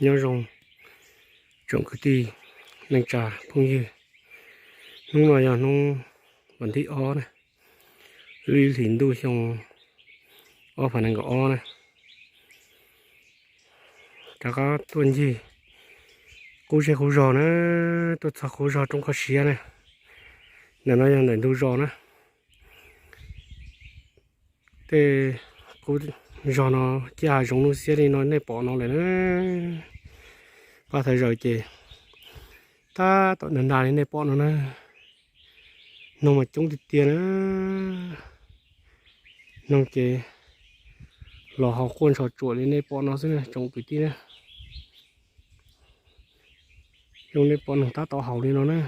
Nyob zoo tsoom kwv tij neej tsa phooj ywg, hnub no yog hnub vas thib ob na, lub ib hlis ntuj xyoo ob phav nees nkaum ob na. Rov qab tuaj ncig qub zej qub zog na, tuaj txog qub zog roob Koj Siab na. Ntawm no yog ntawm ntug zos na. Tej qub zog no ciaj hav zoov nuj xiab li no nej pom no lawm na. Pab thawj zaws ces tab tom nrag nrag li nej pom no na. Noog mas coob tiag tiag na. Noog ces los haus quaj ntshov tsuam li nej pom no xwb na tsoom kwv tij na. Zoo nej pom noog tab tom haus li no na.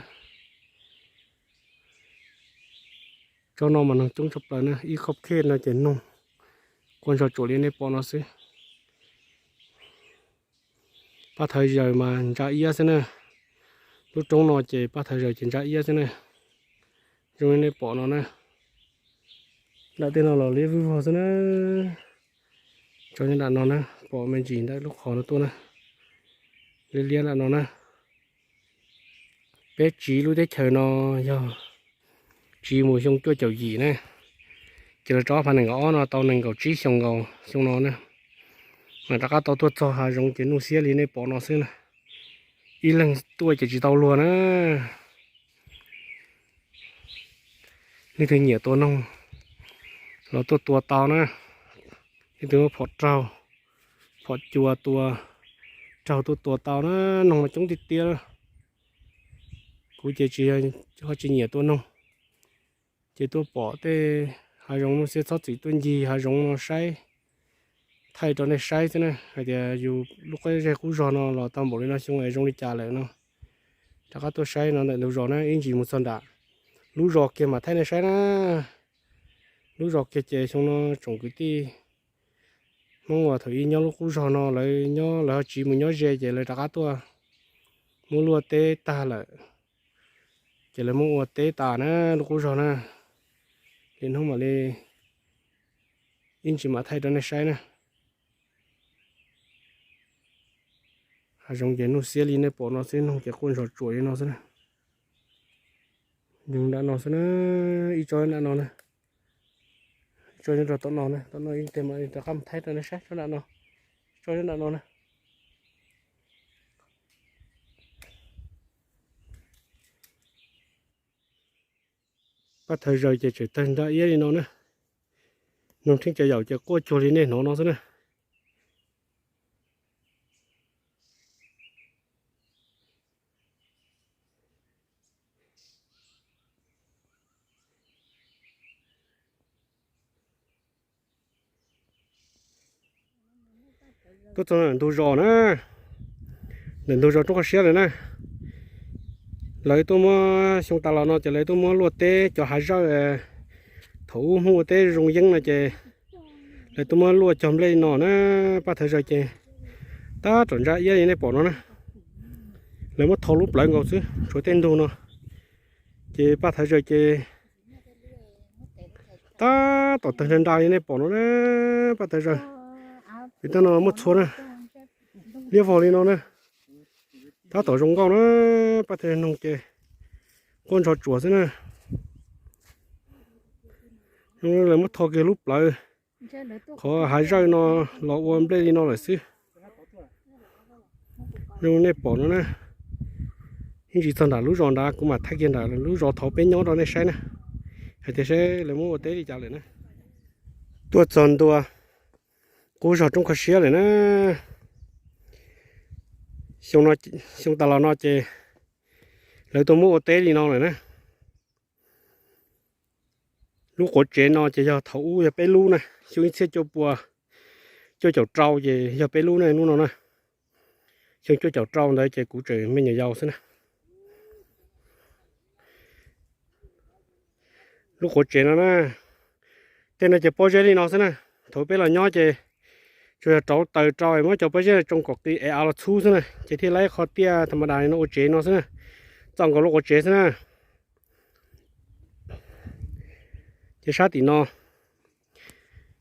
Tsob no mas noog coob tshaj plaws na, ib khob khej no ces noog quaj ntshov tsuam li nej pom no xwb. Pab thawj zaws mas ntsa iab xwb na. Lub roob no ces pab thawj zaws ces ntsa iab xwb na. Zoo li nej pom no na. Nram tej no los liab vwj vog xwb na. Tso nyob nram no na, pom me ntsis ntawm lub qhov no tuaj na. Liab liab nram no na. Peb tsiv lub teb chaws no yog tsiv mus xyoo cuaj caum yim na, ces los rau ob phav nees nkaum ob no tau nees nkaum tsib xyoo nkaus xyoo no na, mas rov qab tau tuaj txog hav zoov ces nuj xiab li nej pom no xwb na. Ib leeg tuaj ces tsis tau luag na. Leej twg nyiam tua noog los tuaj tua tau na. Leej twg muab phom raug, phom cua tua raug tuaj tua tau na, noog mas coob tiag tiag. Kuv ces tsis, ho tsis nyiam tua noog, ces tuaj pom tej hav zoov nuj xiab txhob txwm tuaj ncig hav zoov no saib, thaij rau nej saib xwb na, hais tias yus lub qub zej qub zog no los tau npaum li no xyoo es zoo li cas lawm no. Rov qab tuaj saib no ntawm ntug zos na, ib ntsis mus txog nram lub zos kiag mam thaij nej saib na. Lub zos kiag ces xyoo no tsoom kwv tij Hmoob uas thaum ub nyob lub qub zog no lawv nyob lawv ho tsiv mus nyob ze ces lawv rov qab tuaj muab luaj teb tag lawm, ces lawv muab ua teb tas na lub qub zog na. Ces hnub mam li ib ntsis mam thaij rau nej saib na. Hav zoov ces nuj xiab li nej pom no xwb, noog ces quaj ntshov tsuam li no xwb na. Nyob nram no xwb na, ib tsob nram no na, ib tsob nyob rau tom no na, tom no ib teg mam rov qab mus thaij rau nej saib tsob nram no, ib tsob nyob nram no na. Pab thawj zaws ces tseem tawg nra iab li no na, noog rheeb cov yaum ces quaj cuag li nej hnov no xwb na. Tuaj txog ntawm ntug zos na, ntawm ntug zos roob qhov siab lawm na. Lawv tuaj muab, xyoo tas los no ces lawv tuaj muab luaj teb cov hav zawj, thaum ub Hmoob ua teb zoo yeeb no ces lawv tuaj muab luaj cog nplej li no na. Pab thawj zaws ces tab tom ntsa iab li nej pom no na. Lawv muab thau lub plawv nkaus xwb, tshuav tej ntug no. Ces pab thawj zaws ces tab tom tawg nra nra li nej pom no na, pab thawj zaws. Vim tej no muaj txhua na, liab vog li no na, tab tom zoo nkauj na, pab thawj zaws noog ces quaj ntshov tsuam xwb na. Lawv muab thau kiag lub plawv qhov hav zawj no los ua nplej li no lawm xwb. Zoo nej pom no na, ib ntsis txog nram lub zos nrad kuv mam thaij kiag nram lub zos thaum peb nyob rau nej saib na, hais tias saib lawv muab ua teb li cas lawm na. Tuaj txog ntua qub zos roob kho siab lawm na. Xyoo tas los no ces lawv tuaj muab ua teb li no lawm na. Lub quav tsev no ces yog thaum ub yog peb lub na, xyoo ib txhiab cuaj pua cuaj caum rau ces yog peb lub na, lub no na. Xyoo cuaj caum rau ntawd ces kuv tseem me nyuam yaus xwb na. Lub quav tsev no na, tej no ces pob zeb li no xwb na. Thaum peb los nyob ces tsuas yog rauv taws rau es muab cov pob zeb tsoo kom qis es av los txhub xwb na, ces thiaj li qho tiaj tha ma das li no ua tsev no xwb na. Txoj nkaus lub quav tsev xwb na. Ces sab tim no,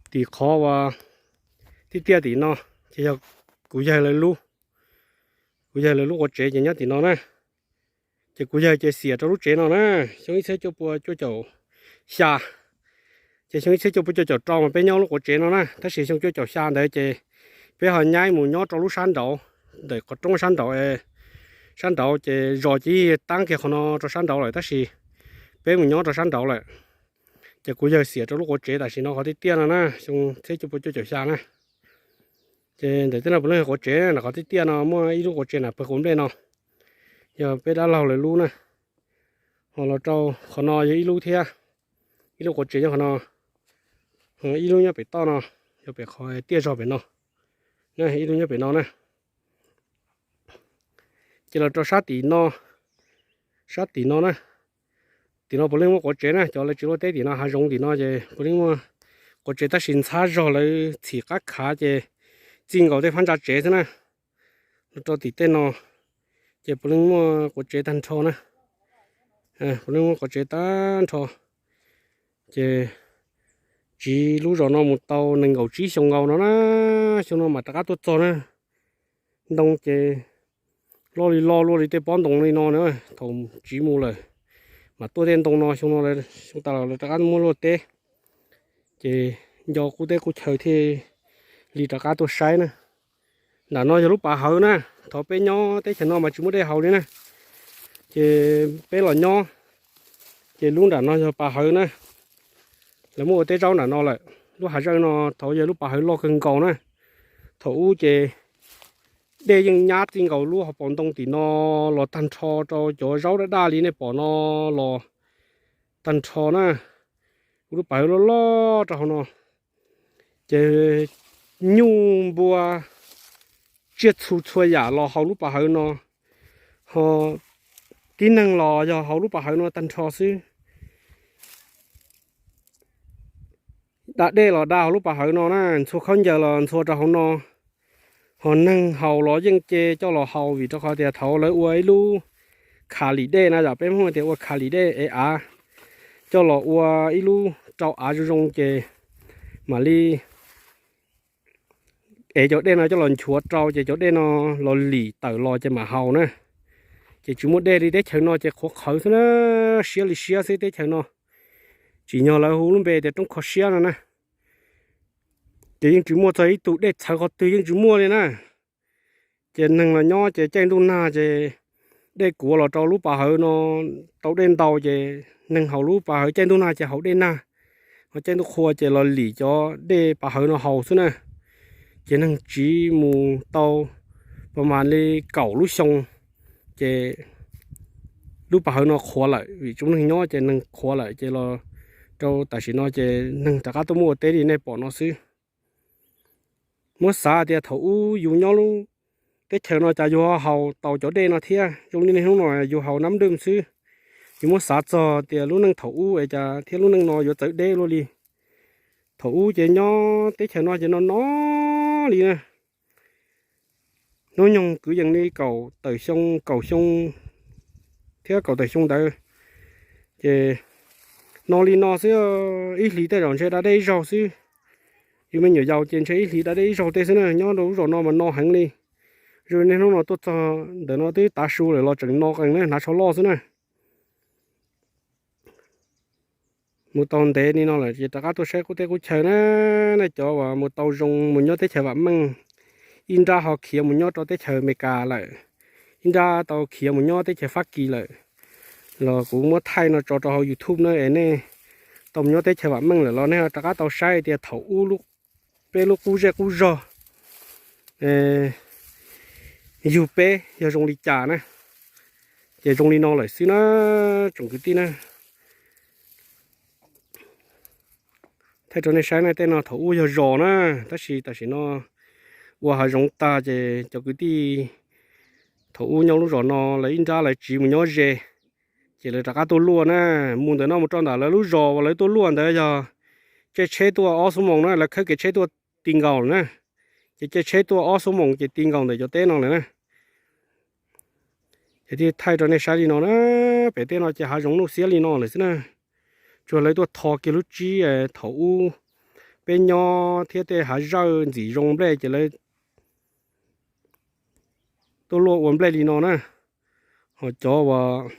tim qhov uas tiaj tiaj tim no ces yog kuv yawg lawv lub. Kuv yawg lawv lub quav tsev ces nyob tim no na. Ces kuv yawg ces xiam rau lub tsev no na, xyoo ib txhiab cuaj pua cuaj caum xya. Ces xyoo ib txhiab cuaj pua cuaj caum rau mas peb nyob lub quav tsev no na, tab sis xyoo cuaj caum xya ntawd ces peb ho nyaib mus nyob rau lub sab nraud, ntawm qhov roob sab nraud, sab nraud ces zos ces yeej taab kiag qhov no rau sab nraud lawm, tab sis peb mus nyob rau sab nraud lawm. Ces kuv yawg xiam rau lub quav tsev tam sim no qhov tiaj tiaj no na, xyoo txhiab cuaj pua cuaj caum xya na. Ces ntawm tej no puav leej yog quav tsev na, qhov tiaj tiaj no muaj ib lub quav tsev na pawg quav nplej no, yog peb dab laug lawv lub na. Ho los rau qhov no yog ib lub thiab, ib lub quav tsev nyob qhov no, ib lub nyob pem toj no, yog pem qhov tiaj zog pem no, ib lub nyob pem no na. Ces los rau sab tim no, sab tim no na, tim no puav leej muaj quav tsev na, cov lawv tsis luaj teb tim no hav zoov tim no ces puav leej muaj quav tsev tab sis ntxhab zog lawv txhim qab khav ces txij nkaus tej phab ntsa tsev xwb na. Los rau tim tej no ces puav leej muaj quav tsev tag nrho na, puav leej muaj quav tsev tag nrho. Ces tsiv lub zos no mus tau nees nkaum tsib xyoo nkaus no na, xyoo no mam rov qab tuaj txog na. Ntoo ces loj li loj luaj li tej pob ntoo li no na, thaum tsiv mus lawm mam tuaj tej ntoo no, xyoo no, xyoo tas los lawv rov qab muab luaj teb. Ces nco qub teb qub chaw thiaj li rov qab tuaj saib na. Nram no yog lub pas hawv na, thaum peb nyob teb chaws no mas tsis muaj dej haus li na. Ces peb los nyob, ces lub nram no yog pas hawv na. Lawv muab ua teb zaub nram no lawm. Lub hav zawj no thaum yog lub pas hawv loj kawg nkaus na. Thaum ub ces dej yeej nyab txij nkaus lub hauv paus ntoo tim no los tag nrho rau cov zaub daj daj li nej pom no los tag nrho na. Lub pas hawv loj loj rau hauv no, ces nyuj npua tsiaj txhu txhua yam los hauv lub pas hawv no, ho tib neeg los yog hauv lub pas hawv no tag nrho xwb. Da dej los da hauv lub pas hawv no na, ntxhua khaub ncaws los ntxhua rau hauv no, ho neeg haus los yeej ce coj los haus vim rau qhov tias thaum lawv ua ib lub kha lim dej na, yom, peb Hmoob tias ua kha lim dej ev av, coj los ua ib lub rau av zoo zoo ces mam li ev cov dej no coj los nchuav rau ces cov dej no los lim tawm los ces mam haus na. Ces tsis muaj dej li teb chaws no ces qhuav qhawv xwb na, siab li siab xwb teb chaws no. Tsim nyog lawv hu lub npe tias roob kho siab no na. Ces yeej tsis muaj txog ib tug dej txhawv qhov twg yeej tsis muaj li na. Ces neeg los nyob ces caij ntuj nag ces dej kuav los rau lub pas hawv no tau dej ntau ces neeg haus lub pas hawv, caij ntuj nag ces haus dej nag, ho caij ntuj qhua ces los lim cov dej pas hawv no haus xwb na. Ces neeg tsiv mus tau pas mas li kaum lub xyoo ces lub pas hawv no qhuav lawm vim tsoom neeg nyob ces neeg qhuav lawm ces los rau tam sim no ces neeg rov qab tuaj muab ua teb li nej pom no xwb. Muab xav tias thaum ub yus nyob lub teb chaws no cas yus ho haus tau cov dej no thiab, zoo li niaj hnub no yus haus nab dwj xwb. Yus muab xav txog tias lub neej thaum ub es cas thiab lub neej no yuav txawv deb luaj li. Thaum ub ces nyob teb chaws no ces no no li na. Hnub nyoog kwv yees li kaum tawm xyoo, kaum xyoo thiab kaum tawm xyoo ntawd ces no li no xwb, ib hlis tej zaum ntshe da dej ib zaug xwb. Yus me nyuam yaus ces ntshe ib hlis da dej ib zaug tej xwb na, nyob rau lub zos no mas no heev li. Zoo niaj hnub no tuaj txog ntawm no twb tav su lawm los tseem no qees na, hnav tsho loj xwb na. Mus tau ntev li no lawm ces rov qab tuaj saib qub teb qub chaw na. Nej cov uas mus tau zoo mus nyob teb chaws vam meej, ib nrab ho khiav mus nyob rau teb chaws Amelikas lawm, ib nrab tau khiav mus nyob teb chaws Fab Kis lawm, los kuv muab thaij no tso rau hauv YouTube na es nej tau mus nyob teb chaws vam meej lawm los nej rov qab tau saib tias thaum ub peb lub qub zej qub zog yug peb yog zoo li cas na. Ces zoo li no lawm xwb na, tsoom kwv tij na. Thaij rau nej saib na, tej no thaum ub yog zos na, tab sis tam sim no ua hav zoov tag ces cov kwv tij thaum ub nyob lub zos no lawv ib nrab lawv tsiv mus nyob ze, ces lawv rov qab tuaj luaj na. Mus ntawm no mus rau ntawm lawv lub zos uas lawv tuaj luaj ntawd yog caij tsheb tuaj ob xuab moos na, lawv khawb kev tsheb tuaj ti nkaus lawm na. Ces caij tsheb tuaj ob xuab moos ces ti nkaus ntawm cov teb no lawm na. Ces thiaj thaij rau nej saib li no na, pem tej no ces hav zoov nuj xiab li no lawm xwb na. Tsuas lawv tuaj tho kiag lub tsib thaum ub peb nyob thiab tej hav zawj ntxim zoo nplej ces lawv Luaj luaj ua nplej li no na, ho cov uas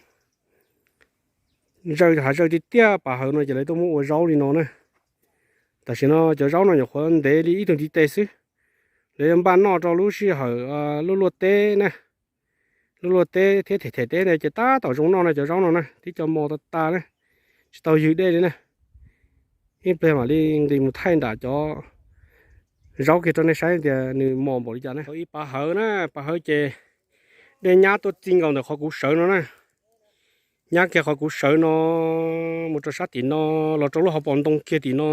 zawj hav zawj tiag tiag pas hawv no ces lawv tuaj muab ua zaub li no na. Tam sim no cov zaub no nyuam qhuav ntev li ib tug ntiv tes xwb, lawv yuav npaj noj rau lub sij hawm luaj luaj teb na. Luaj luaj teb thiab them them teb ntawd ces tab tom zoo noj na cov zaub no na, twb cov mos tas tas na, tsis tau ywg dej li na. Ib pliag mam li nqis mus thaij nram cov zaub kiag rau nej saib tias nws mos npaum li cas na. Tau ib pas hawv na, pas hawv ces dej nyab tuaj txij nkaus ntawm qhov kuv sawv no na. Nyab kiag qhov kuv sawv no mus rau sab tim no, los rau lub hauv paus ntoo kiag tim no,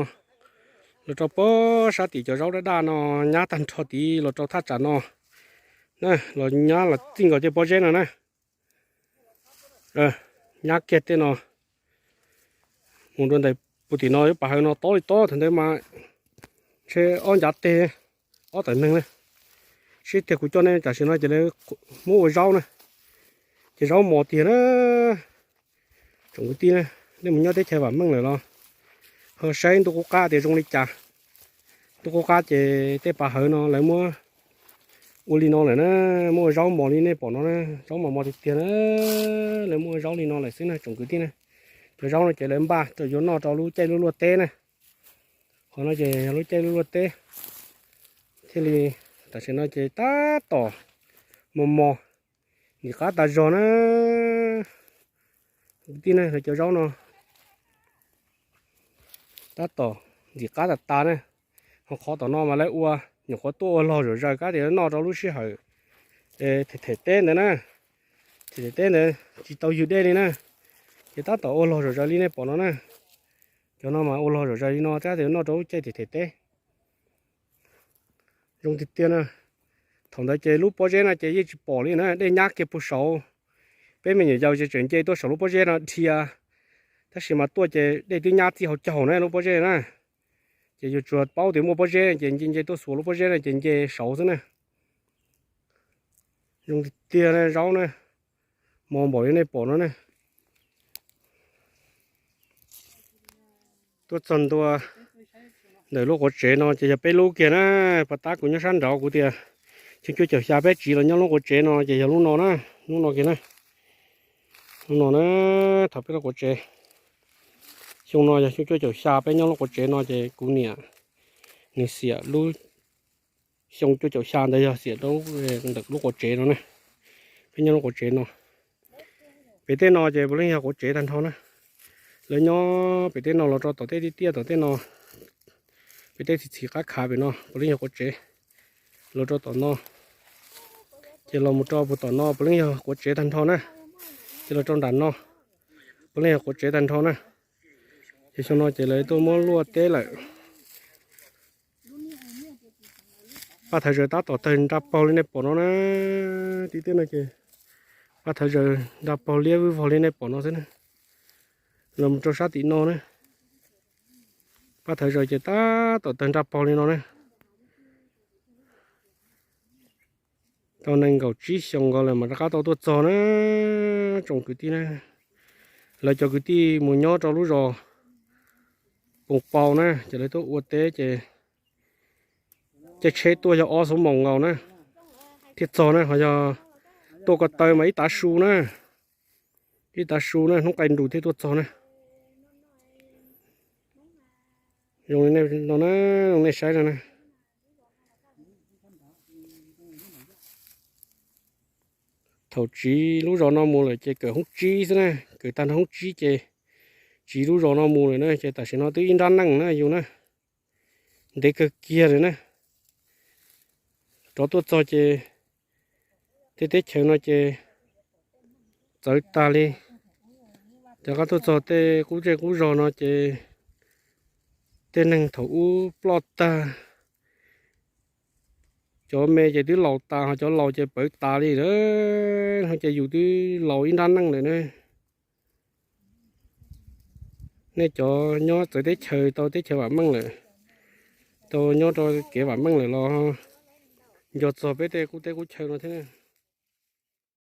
los rau pob sab tim cov zaub daj daj no, nyab tag nrho tid los rau thaj tsam no na, los nyab los txij nkaus tej pob zeb no na. Nyab kiag tej no mus rau ntawm puag tim no, pas hawv no tob li tob, thaum ntawd mas ntshe ob ncav teg, ob tawm neeg na. Sib tiag kuv coj nej tam sim no ces lawv muab ua zaub na, ces zaub mos tiag na. Tsoom kwv tij na, nej mus nyob teb chaws vam meej lawm los ho saib ntuj qub qab tias zoo li cas. Ntuj qub qab ces tej pas hawv no lawv muab ua li no lawm na, muab ua zaub mos li nej pom no na, zaub mos mos tiag tiag na. Lawv muab ua zaub li no lawm xwb na tsoom kwv tij na. Cov zaub no ces lawv npaj rau yuav noj rau lub caij luaj luaj teb na. Qhov no ces yog lub caij luaj luaj teb thiaj li, tam sim no ces tab tom mos mos, ntxim qab tas zog na. Kwv tij na, lawv cov zaub no tab tom ntxim qab tas tas na. Ho qhov tom no mas lawv ua, nyuam qhuav tuaj ua log zom zaws kab tias noj rau lub sij hawm them them teb ntawd na. Them them teb ntawd tsis tau ywg dej li na, ces tab tom ua log zom zaws li nej pom no na. Cov no mas ua log zom zaws li no kab tias noj rau lub caij them them teb. Zoo tiag tiag na. Thaum ntawd ces lub pob zeb no ces yeej tsis pom li na, dej nyab kiag puag saud. Peb me nyuam yaus ces tseem nce tuaj saum lub pob zeb no dhia, tab sis mas tuaj ces dej twb nyab txij hauv caug na lub pob zeb na. Ces yuav tsuas paub tias muaj pob zeb ces nce nce tuaj xuas lub pob zeb no ces nce saud xwb na. Zoo tiag tiag na zaub na, mos npaum li nej pom no na. Tuaj txog ntua ntawm lub quav tsev no ces yog peb lub kiag na. Pas tab kuv nyob sab nraud kuv tias xyoo cuaj caum xya peb tsiv los nyob lub quav tsev no ces yog lub no na, lub no kiag na. Lub no na, thaum peb lub quav tsev, xyoo no yog xyoo cuaj caum xya peb nyob lub quav tsev no ces kuv niam nws xiam lub xyoo cuaj caum xya ntawd yog xiam rau ntawm lub quav tsev no na. Peb nyob lub quav tsev no, pem tej no ces puav leej yog quav tsev tag nrho na. Lawv nyob pem tej no los rau tom tej tiaj tiaj tom tej no, pem tej txhim txhim qab khav pem no puav leej yog quav tsev. Los rau tom no, ces los mus rau puag tom no puav leej yog quav tsev tag nrho na. Ces los rau nram no puav leej yog quav tsev tag nrho na. Ces xyoo no ces lawv tuaj muab luaj teb lawm. Paj thawv zaws tab tom tawg nra paug li nej pom no na. Tim tej no ces paj thawv zaws nra paug liab vwj vog li nej pom no xwb na. Los mus rau sab tim no na, paj thawv zaws ces tab tom tawg nra paug li no na. Tau nees nkaum tsib xyoos nkaus lawm mas rov qab tau tuaj txog na, tsoom kwv tij na. Lawv cov kwv tij mus nyob rau lub zos Poos Pau na, ces lawv tuaj ua teb ces caij tsheb tuaj yog ob xuab moos nkaus na thiaj txog na, ho yog tuaj ko taw mas ib tav su na, ib tav su na, hnub qaij nrus thiaj tuaj txog na. Zoo li no na, zoo nej saib no na. Thaum tsiv lub zos no mus lawm ces kawm hoob tsib xwb na, kawm tag nrho hoob tsib ces tsiv lub zos no mus lawm na, ces tam sim no twb ib nrab neej na yus na, ntev kawg kiag lawm na. Rov tuaj txog ces tej teb chaws no ces txawv tag li. Rov qab tuaj txog tej qub zej qub zog no ces tej neeg thaum ub ploj tag, cov me ces twb laus tas, ho cov laus ces pawv tas li lawm, ho ces yus twb laus ib nrab neej lawm na. Nej cov nyob txawv teb chaws tau teb chaws vam meej lawm, tau nyob rau kev vam meej lawm los nco txog peb tej qub teb qub chaw no thiab.